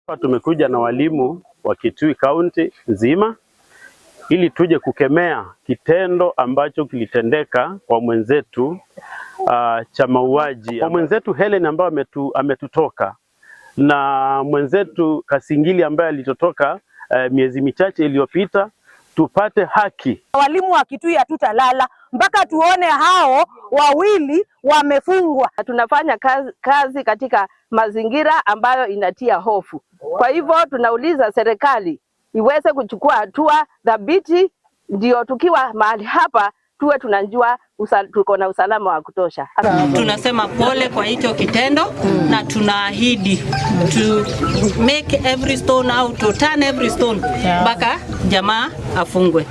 Hapa tumekuja na walimu wa Kitui County nzima ili tuje kukemea kitendo ambacho kilitendeka kwa mwenzetu cha mauaji kwa mwenzetu Helen ambaye ametutoka na mwenzetu Kasingili ambaye alitotoka miezi michache iliyopita, tupate haki. Walimu wa Kitui hatutalala mpaka tuone hao wawili wamefungwa. Tunafanya kazi katika mazingira ambayo inatia hofu. Kwa hivyo tunauliza serikali iweze kuchukua hatua thabiti, ndio tukiwa mahali hapa tuwe tunajua tuko na usalama wa kutosha. Tunasema pole kwa hicho kitendo na tunaahidi to make every stone out, to turn every stone mpaka jamaa afungwe.